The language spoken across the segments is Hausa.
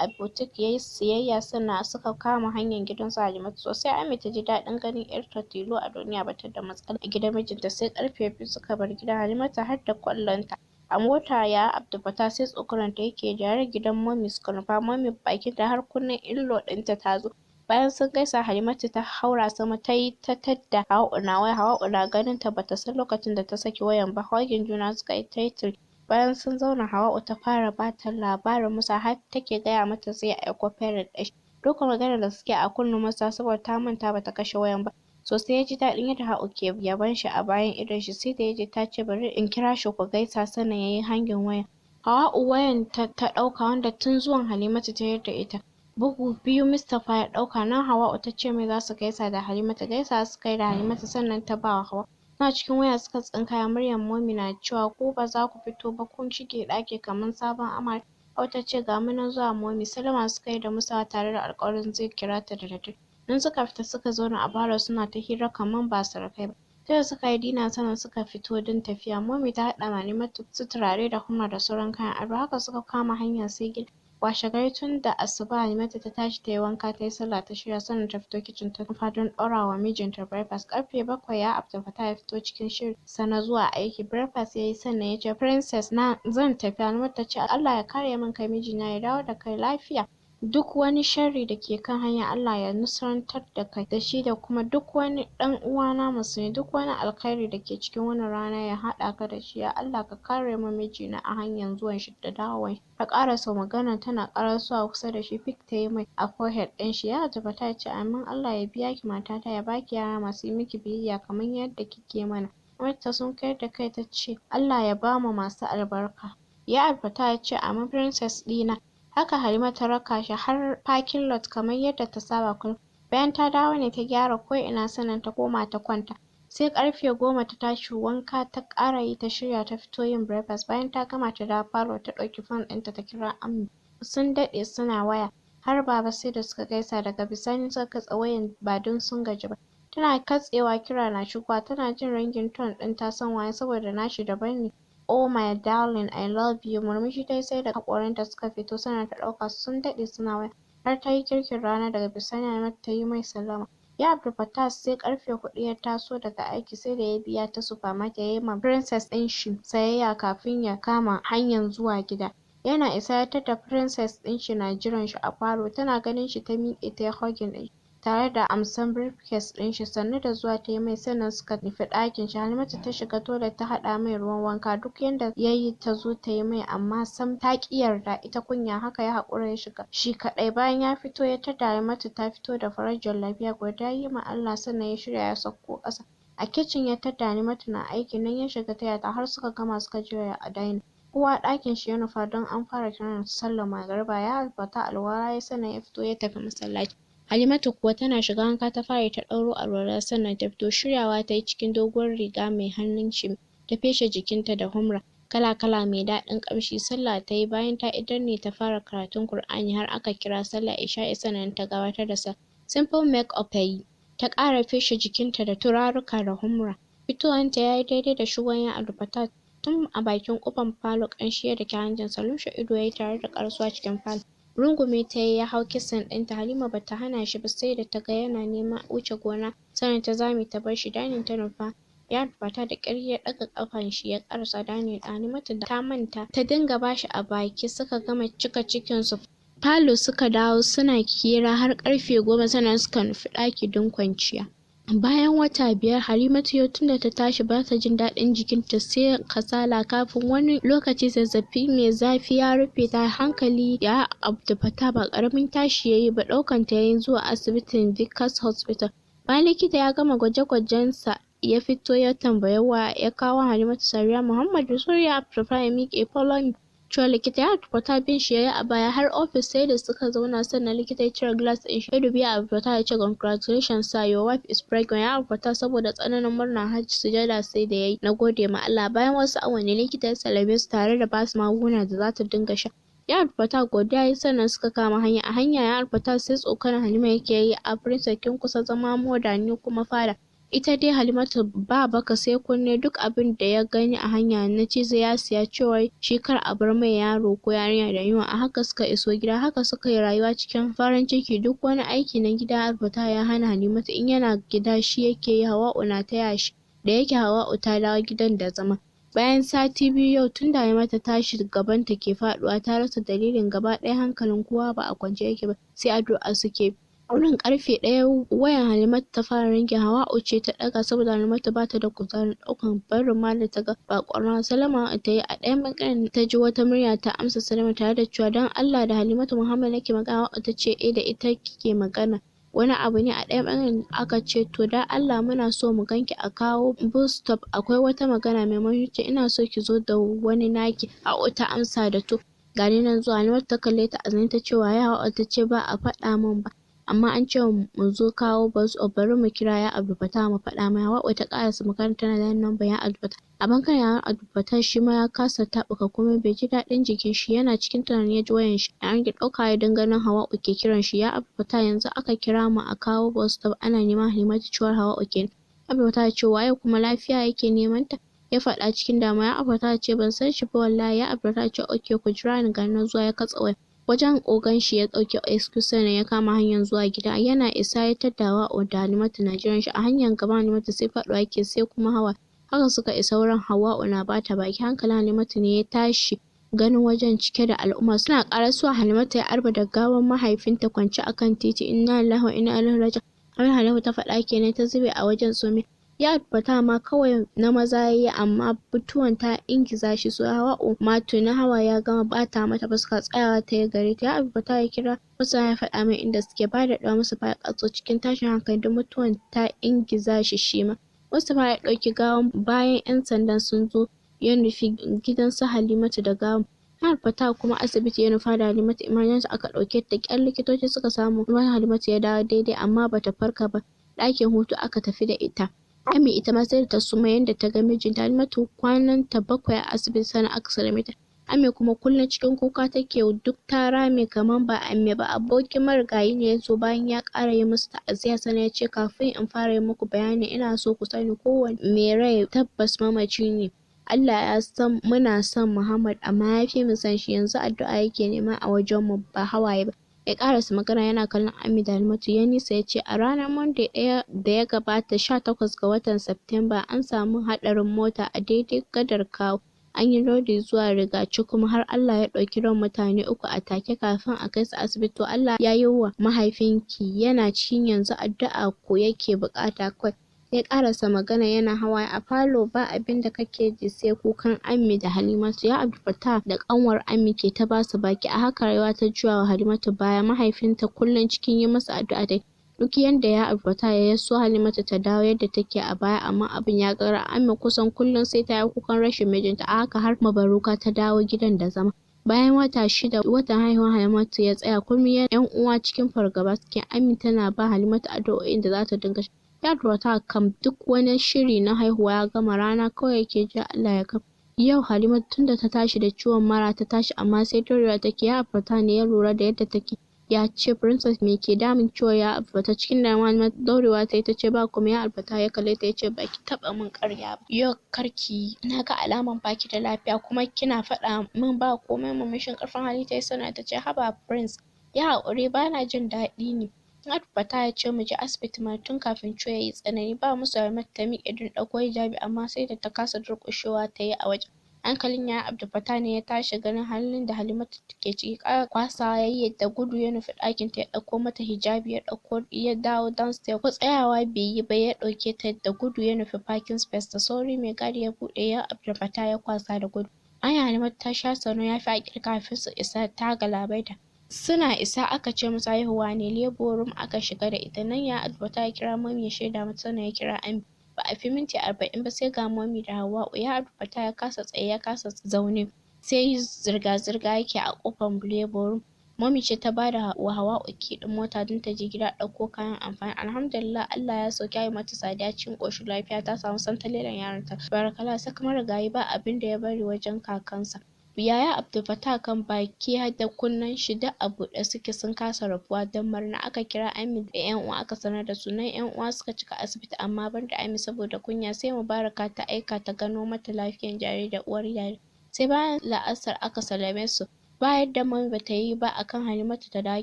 a boutique yayi siyayya, sannan suka kama hanyar gidan su Halimatu. Sosai Ammi ta ji daɗin ganin ƴarta tilo a duniya bata da matsala a gidan mijinta. Sai ƙarfe 2 suka bar gidan Halimatu har da ƙwallonta a mota. Ya Abdulfatah sai tsokanar ta yake jare. Gidan Mommy suka nufa. Mommy bakinta har kunnen in-law ɗinta ta zo. Bayan sun gaisa, Halimatu ta haura sama tayi ta tadda Hauwa'u na waya. Hauwa'u na ganin ta bata san lokacin da ta saki wayan ba. Hugging juna suka yi tayi. Bayan sun zauna, Hauwa'u ta fara bata labarin Musa, har take gaya mata zai aiko parent ɗin shi. Duka maganar da suke a kunnen Musa, saboda ta manta bata kashe wayan ba. Sosai ya ji daɗin yadda Hauwa ke yabon shi a bayan idon shi. Sai da yaji ta ce, "Bari in kira shi ku gaisa," sannan yayi hanging wayan. Hauwa'u wayan ta ta ɗauka, wanda tun zuwan Halimatu ta yarda ita. Bugu biyu Mustapha ya ɗauka. Nan Hauwa'u ta ce mai zasu gaisa da Halimatu. Gaisawa suka yi da Halimatu, sannan ta bawa Hauwa. Suna cikin waya suka tsinkaya muryar Mommy na cewa, "Ko baza ku fito ba? Kun shige ɗaki kamar sabon amare." Hauwa ta ce, "Ga mu nan zuwa, Mommy." Sallama suka yi da Mustapha tare da alƙawarin zai kira ta da daddare. Nan suka fita suka zauna a falo suna ta hira kamar ba surukai ba. Sai da suka yi dinner sannan suka fito don tafiya. Mommy ta haɗa ma Halimatu su turare da humra da sauran kayan ado. Haka suka kama hanya sai gida. Washe gari tun da asuba Halimatu ta tashi, tayi wanka, tayi sallah, ta shirya, sannan ta fito kicin ta nufa don ɗaura wa mijinta breakfast. Ƙarfe 7 ya Abdulfatah ya fito cikin shirin sa na zuwa aiki. Breakfast yayi, sannan ya ce, "Princess na, zan tafi." Halimatu ta ce, "Allah ya kare min kai mijina, ya dawo da kai lafiya. Duk wani sharri da ke kan hanya, Allah ya nusantar da kai da shi, da kuma duk wani ɗan uwana musulmi. Duk wani alkhairi da ke cikin wannan rana, ya haɗa ka da shi. Ya Allah, ka kare min mijina a hanyar zuwan shi da dawowan shi." Ta ƙarasa maganar tana ƙarasowa kusa da shi, peck tayi mai a forehead ɗin shi. Ya Abdulfatah ya ce, "Amin, Allah ya biya ki matata, ya baki yara masu yi miki biyayya kamar yadda kike mana." Halimatu ta sunkuyar da kai ta ce, "Allah ya bamu masu albarka." Ya Abdulfatah ya ce, "Amin, princess ɗina." Haka Halima ta raka shi har parking lot kamar yadda ta saba kullum. Bayan ta dawo ne ta gyara ko'ina, sannan ta koma ta kwanta. Sai ƙarfe 10 ta tashi, wanka ta ƙara yi, ta shirya, ta fito yin breakfast. Bayan ta gama, ta dawo falo, ta ɗauki phone ɗinta ta kira Ammi. Sun daɗe suna waya, har Baba sai da suka gaisa. Daga bisani suka katse wayan ba don sun gaji ba. Tana katsewa kira na shigowa. Tana jin ringing tone ɗin ta san waye, saboda nashi daban ne. "Oh my darling, I love you." Murmushi tayi sai da haƙoranta suka fito, sannan ta ɗauka. Sun daɗe suna waya har tayi girkin rana. Daga bisani Halimatu tayi mai sallama. Ya Abdulfatah sai ƙarfe 4 ya taso daga aiki. Sai da ya biya ta supermarket yayi ma princess ɗin shi sayayya kafin ya kama hanyar zuwa gida. Yana isa ya tadda princess ɗin shi na jiran shi a falo. Tana ganin shi ta miƙe tayi hugging ɗin shi tare da amsan briefcase ɗin shi. Sannu da zuwa tayi mai, sannan suka nufi ɗakin shi. Halimatu ta shiga toilet ta haɗa mai ruwan wanka. Duk yanda yayi tazo tayi mai, amma sam ta ƙi yarda, ita kunya. Haka ya haƙura ya shiga shi kaɗai. Bayan ya fito ya tadda Halimatu ta fito da farar jallabiya. Godiya yayi ma Allah, sannan ya shirya ya sauko ƙasa. A kicin ya tadda Halimatu na aiki. Nan ya shiga taya ta har suka gama, suka jera a dining. Kowa ɗakin shi ya nufa don an fara kiran sallar magariba. Ya Abdulfatah alwala yayi, sannan ya fito ya tafi masallaci. Halimatu kuwa tana shiga wanka ta fara, ta ɗauro alwala, sannan ta fito. Shiryawa tayi cikin doguwar riga mai hannun shimi, ta feshe jikinta da humra kala-kala mai daɗin ƙamshi. Sallah tayi. Bayan ta idar ne ta fara karatun Ƙur'ani har aka kira sallar isha'i, sannan ta gabatar da sallah. Simple make up tayi, ta ƙara feshe jikinta da turaruka da humra. Fitowanta yayi daidai da shigowar ya Abdulfatah. Tun a bakin ƙofar falo ƙamshi ya daki hancinsa. Lumshe ido yayi tare da ƙarasowa cikin falon. Rungume ta yayi ya hau kissing ɗinta. Halima bata hana shi ba, sai da ta ga yana neman wuce gona sannan ta zame ta bar shi. Dining ta nufa. Ya Abdulfatah da ƙyar ya ɗaga ƙafan shi ya ƙarasa dining ɗin. Halimatu ta manta ta dinga bashi a baki. Suka gama cika cikin su, falo suka dawo suna hira har ƙarfe 10, sannan suka nufi ɗaki don kwanciya. Bayan wata 5, Halimatu yau tunda ta tashi bata jin daɗin jikinta, sai kasala. Kafin wani lokaci zazzaɓi mai zafi ya rufe ta. Hankali ya Abdulfatah ba ƙaramin tashi yayi ba. Ɗaukan ta yayi zuwa asibitin Vickers Hospital. Bayan likita ya gama gwaje-gwajen sa, ya fito ya tambayi wa ya kawo Halimatu Sariya Muhammad. Da sauri ya Abdulfatah ya miƙe, "Follow me," cewar likita. Ya Abdulfatah bin shi yayi a baya har ofis. Sai da suka zauna sannan likita ya cire glass ɗin shi ya dubi ya Abdulfatah ya ce, "Congratulations sir, your wife is pregnant." Ya Abdulfatah saboda tsananin murna har sujada sai da yayi na gode ma Allah. Bayan wasu awanni likita ya sallame su tare da basu magunguna da zata dinga sha. Ya Abdulfatah godiya yayi, sannan suka kama hanya. A hanya ya Abdulfatah sai tsokanar Halima yake yi, "A princess, kin kusa zama mother, ni kuma father." Ita dai Halimatu ba baka sai kunne, duk abin da ya gani a hanya na ci sai ya siya, cewar shi kar a bar mai yaro ko yarinya da yunwa. A haka suka iso gida, haka suka yi rayuwa cikin farin ciki. Duk wani aiki na gida Abdulfatah ya hana Halimatu, in yana gida shi yake yi, Hauwa'u na taya shi, da yake Hauwa'u ta dawo gidan da zama. Bayan sati 2 yau tunda Halimatu ta tashi gabanta ke faɗuwa, ta rasa dalilin, gaba ɗaya hankalin kowa ba a kwance yake ba, sai addu'a suke. Wurin ƙarfe 1 wayan Halimatu ta fara ringin, Hauwa'u ce ta ɗaga saboda Halimatu bata da kuzarin ɗaukan, barin ma da ta ga baƙon rana. Sallama ta yi, a ɗayan ɓangaren ta ji wata murya ta amsa sallama tare da cewa don Allah da Halimatu Muhammad nake magana. Hauwa'u ta ce eh da ita kike magana, wani abu ne. A ɗayan ɓangaren aka ce to don Allah muna so mu ganki a Kawo bus stop, akwai wata magana mai muhimmanci, ina so ki zo da wani naki. Hauwa'u ta amsa da to gani nan zuwa. Halimatu ta kalle ta a zaune ta ce waye? Hauwa'u ta ce ba a faɗa min ba, amma an ce mu zo Kawo bus stop, bari mu kira ya Abdulfatah mu faɗa mai. Hauwa'u ta ƙarasa magana tana danna number ya Abdulfatah. A ɓangaren ya Abdulfatah shi ma ya kasa taɓuka komai, bai ji daɗin jikin shi, yana cikin tunani ya ji wayan shi ya ringe. Ɗauka ya don ganin Hauwa'u ke kiran shi. Ya Abdulfatah, yanzu aka kira mu a Kawo bus stop, ana neman Halimatu, cewar Hauwa'u kenan. Abdulfatah ya ce waye kuma, lafiya yake neman ta? Ya faɗa cikin damuwa. Ya Abdulfatah ya ce ban san shi ba wallahi. Ya Abdulfatah ya ce okay, ku jira ni, gani nan zuwa. Ya katse wayar. Wajen ogan shi ya ɗauki excuse sannan ya kama hanyar zuwa gida. Yana isa ya tadda Hauwa'u da Halimatu na jiran shi a hanyar. Gaban Halimatu sai faɗuwa yake sai kuma hawa. Haka suka isa wurin, Hauwa'u na bata baki. Hankalin Halimatu ne ya tashi ganin wajen cike da al'umma. Suna ƙarasuwa Halimatu ya arba da gawan mahaifinta kwance akan titi. Inna lillahi wa inna ilaihi raji'un, abin Halimatu ta faɗa kenan ta zube a wajen sume. Ya Abdulfatah ma kawai na maza yayi, amma mutuwan ta ingiza shi. Su Hauwa'u ma tuni hawaye ya gama ɓata mata fuska, tsayawa ta yi gare ta. Ya Abdulfatah ya kira Musa ya faɗa mai inda suke. Ba daɗewa Mustapha ya ƙaraso cikin tashin hankali don mutuwan ta ingiza shi shima. Mustapha ya ɗauki gawan bayan ƴan sandan sun zo, ya nufi gidan su Halimatu da gawan. Abdulfatah kuma asibiti ya nufa da Halimatu, emergency aka ɗauke ta. Da ƙyar likitoci suka samu ruwan Halimatu ya dawo daidai, amma bata farka ba, ɗakin hutu aka tafi da ita. Ami ita ma sai da ta suma yanda ta ga mijinta. Halimatu kwanan ta 7 a asibiti sannan aka sallame ta. Ami kuma kullum cikin kuka take, duk ta rame kaman ba Ami ba. Abokin marigayi ne ya zo, bayan ya ƙara yi musu ta'aziyya sannan ya ce kafin in fara yi muku bayani ina so ku sani kowane mai rai tabbas mamaci ne. Allah ya san muna son Muhammad, amma ya fi mu son shi, yanzu addu'a yake nema a wajen mu ba hawaye ba. Ya ƙarasa magana yana kallon Ami da Halimatu. Ya nisa ya ce a ranar Monday ɗaya da ya gabata, 18 ga watan Septemba, an samu haɗarin mota a daidai gadar Kawo. An yi lodi zuwa Rigacikun har Allah ya ɗauki ran mutane 3 a take kafin a kai su asibiti. To Allah ya yi wa mahaifinki, yana cikin yanzu, addu'a ko yake buƙata kawai. Ya ƙarasa magana yana hawaye. A falo ba abinda kake ji sai kukan Ammi da Halimatu. Ya Abdulfatah da ƙanwar Ammi ke ta basu baki. A haka rayuwa ta juya wa Halimatu baya. Mahaifinta kullum cikin yi masa addu'a take. Duk yanda ya Abdulfatah ya so Halimatu ta dawo yadda take a baya, amma abin ya gagara. Ammi kusan kullum sai ta yi kukan rashin mijinta. A haka har Mabaruka ta dawo gidan da zama. Bayan wata 6 watan haihuwar Halimatu ya tsaya, kullum ƴan uwa cikin fargaba suke. Ammi tana ba Halimatu addu'o'in da zata dinga. Ya Abdulfatah kam duk wani shiri na haihuwa ya gama, rana kawai yake jira Allah ya kai. Yau Halimatu tunda ta tashi da ciwon mara ta tashi, amma sai daurewa take. Ya Abdulfatah ne ya lura da yadda take, ya ce princess, me ke damun ciwo? Ya Abdulfatah cikin damuwa Halimatu daurewa tayi tace ba komai. Ya Abdulfatah ya kalle ta yace baki taɓa min ƙarya ba, yau kar ki yi, naga alaman baki da lafiya kuma kina faɗa min ba komai. Murmushin ƙarfin hali tayi sannan tace haba prince, yi haƙuri, bana jin daɗi ne. Abdulfatah ya ce mu je asibiti mana tun kafin ciwon yayi tsanani. Ba musu Halimatu ta miƙe don ɗauko hijabi, amma sai da ta kasa, durƙushewa tayi a wajen. Hankalin yaya Abdulfatah ne ya tashi ganin halin da Halimatu ke ciki. Ƙara kwasawa yayi da gudu ya nufi ɗakin ta ya ɗauko mata hijabi, ya ɗauko ya dawo downstairs, ko tsayawa bai yi ba ya ɗauke ta da gudu ya nufi parking space. Da sauri mai gadi ya buɗe, ya Abdulfatah ya kwasa da gudu. Anya Halimatu ta sha sano ya fi a ƙirga kafin su isa, ta galabaita. Suna isa aka ce musu haihuwa ne, labour room aka shiga da ita. Nan ya Abdulfatah ya kira mummy ya shaida mata, sannan ya kira Ammi. Ba a fi minti 40 ba sai ga mummy da Hauwa'u. Ya Abdulfatah ya kasa tsaye ya kasa zaune, sai zirga-zirga yake a ƙofar labour room. Mummy ce ta bada wa Hauwa'u key ɗin mota don ta je gida ɗauko kayan amfani. Alhamdulillah, Allah ya sauke Halimatu Sadiya cikin ƙoshin lafiya, ta samu santalelen yaronta. Barakallah, sak marigayi ba abinda ya bari wajen kakansa. Yaya Abdulfatah kan baki har da kunnen shi duk a buɗe suke, sun kasa rufuwa don murna. Aka kira Ami da ƴan uwa aka sanar da su. Nan ƴan uwa suka cika asibiti, amma banda Ami saboda kunya. Sai Mubaraka ta aika ta gano mata lafiyan jariri da uwar jariri. Sai bayan la'asar aka sallame su. Ba yadda Mummy bata yi ba akan Halimatu ta dawo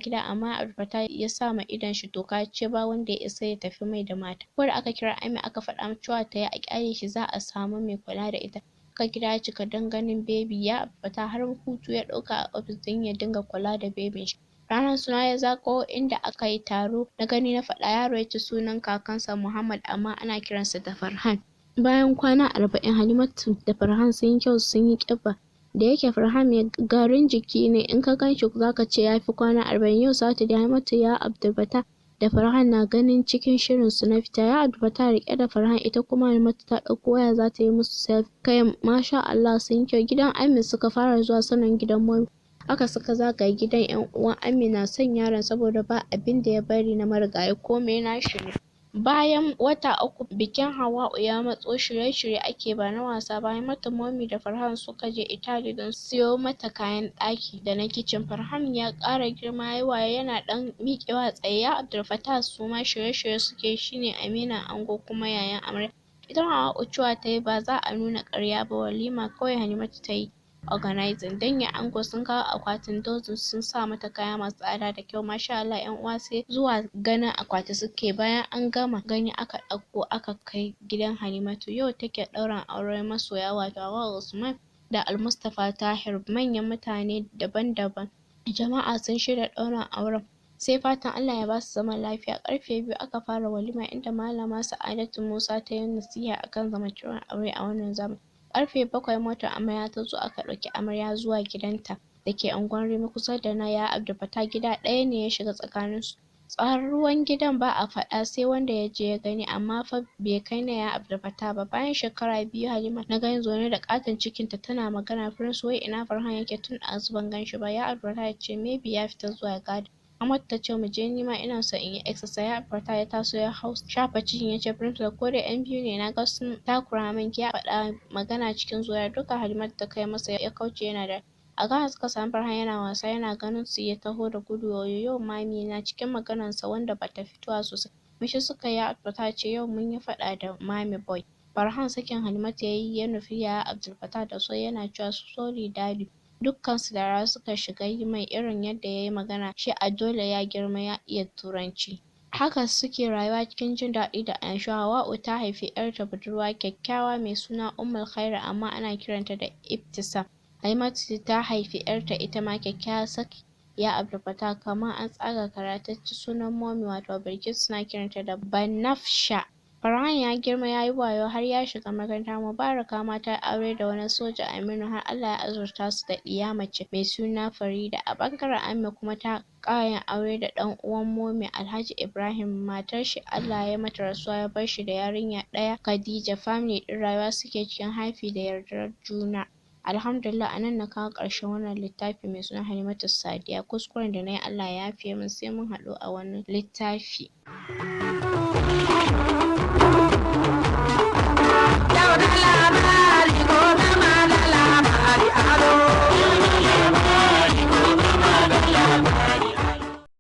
gida, amma Abdulfatah ya sa ma idon shi toka, yace ba wanda ya isa ya tafi mai da mata. Ko da aka kira Ami aka faɗa mata cewa tayi a ƙyale shi, za a samu mai kula da ita. Haka gida ya cika don ganin baby. Ya Abdulfatah har hutu ya ɗauka a ofis don ya dinga kula da babyn shi. Ranar suna ya zagayo inda aka yi taro na gani na faɗa. Yaro ya ci sunan kakansa Muhammad, amma ana kiransa da Farhan. Bayan kwana 40, Halimatu da Farhan sun yi kyau, sun yi ƙiba. Da yake Farhan mai garin jiki ne, in ka ganshi zaka ce yafi kwana 40. Yau Saturday, Halimatu, ya Abdulfatah da Farhan na ganin cikin shirin su na fita. Ya Abdulfatah riƙe da Farhan, ita kuma Halimatu ta ɗauko waya za ta yi musu selfie. Kai, masha Allah, sun yi kyau. Gidan Ami suka fara zuwa, sannan gidan Mommy. Haka suka zagaye gidan. Ƴan uwan Ami na son yaron saboda ba abinda ya bari na marigayi, komai nashi ne. Bayan wata 3, bikin Hauwa'u ya matso, shirye-shirye ake ba na wasa ba. Halimatu, Mommy da Farhan suka je Italy don siyo mata kayan ɗaki da na kicin. Farhan ya ƙara girma, yayi wayo, yana ɗan miƙewa tsaye. Ya Abdulfatah suma shirye-shirye suke, shine aminin ango kuma yayan amarya. Ita ma Hauwa'u cewa tayi ba za a nuna ƙarya ba, walima kawai Halimatu tayi organizing. Dangin ango sun kawo akwatin dozin, sun sa mata kaya masu tsada da kyau, masha Allah. Ƴan uwa sai zuwa ganin akwati suke. Bayan an gama gani, aka ɗauko aka kai gidan Halimatu. Yau take ɗaurin auren masoya, wato Hauwa Usman da Almustapha Tahir. Manyan mutane daban-daban, jama'a sun shirya ɗaurin auren, sai fatan Allah ya basu zaman lafiya. Ƙarfe 2 aka fara walima, inda Malama Sa'adatu Musa ta yi nasiha akan zamantakewar aure a wannan zamani. Ƙarfe 7 motar amarya ta zo, aka ɗauki amarya zuwa gidanta da ke unguwar Rimi, kusa da na ya Abdulfatah. Gida ɗaya ne ya shiga tsakaninsu. Tsaruwan gidan ba a faɗa, sai wanda ya je ya gani, amma fa bai kai na ya Abdulfatah ba. Bayan shekara 2, Halima na gani zaune da ƙaton cikinta tana magana. "Prince, wai ina Farhan yake? Tun ɗazu ban ganshi ba." Ya Abdulfatah ya ce, "Maybe ya fita zuwa garden." Amatu ta ce, "Mu je, nima ina son in yi exercise." Ya Abdulfatah ya taso ya hau shafa cikin, ya ce, "Prince, ko dai ƴan biyu ne, na ga sun takura min." Ya faɗa magana cikin zolaya. Duka Halimatu ta kai masa, ya kauce yana da a Ghana. Suka samu Farhan yana wasa, yana ganin su ya taho da gudu. "Yoyo mami na," cikin maganarsa wanda bata fitowa sosai. Mishi suka yi. Abdulfatah ce, "Yau mun yi faɗa da mami boy." Farhan sakin Halimatu yayi, ya nufi yaya Abdulfatah da sauri yana cewa, "Sorry daddy." Dukkansu dariya suka shiga yi mai, irin yadda yayi magana shi a dole ya girma ya iya turanci. Haka suke rayuwa cikin jin daɗi da annashuwa. Hauwa'u ta haifi ƴarta budurwa kyakkyawa mai suna Ummul Khairi, amma ana kiranta da Ibtisam. Halimatu ta haifi ƴarta, ita ma kyakkyawa sak, ya Abdulfatah kamar an tsaga kara. Ta ci sunan Mommy, wato Bilkisu, suna kiranta da Banafsha. Farhan ya girma, yayi wayo, har ya shiga makaranta. Mubaraka ma ta aure da wani soja, Aminu, har Allah ya azurta su da ɗiya mace mai suna Farida. A ɓangaren Ammi kuma, ta ƙara yin aure da ɗan uwan Mommy, Alhaji Ibrahim. Matar shi Allah ya mata rasuwa, ya bar shi da yarinya ɗaya, Khadija. Family ɗin rayuwa suke cikin happy da yardar juna. Alhamdulillah, a nan na kawo ƙarshen wannan littafi mai suna Halimatu Sadiya. Kuskuren da nayi, Allah ya yafe min, sai mun haɗu a wani littafi.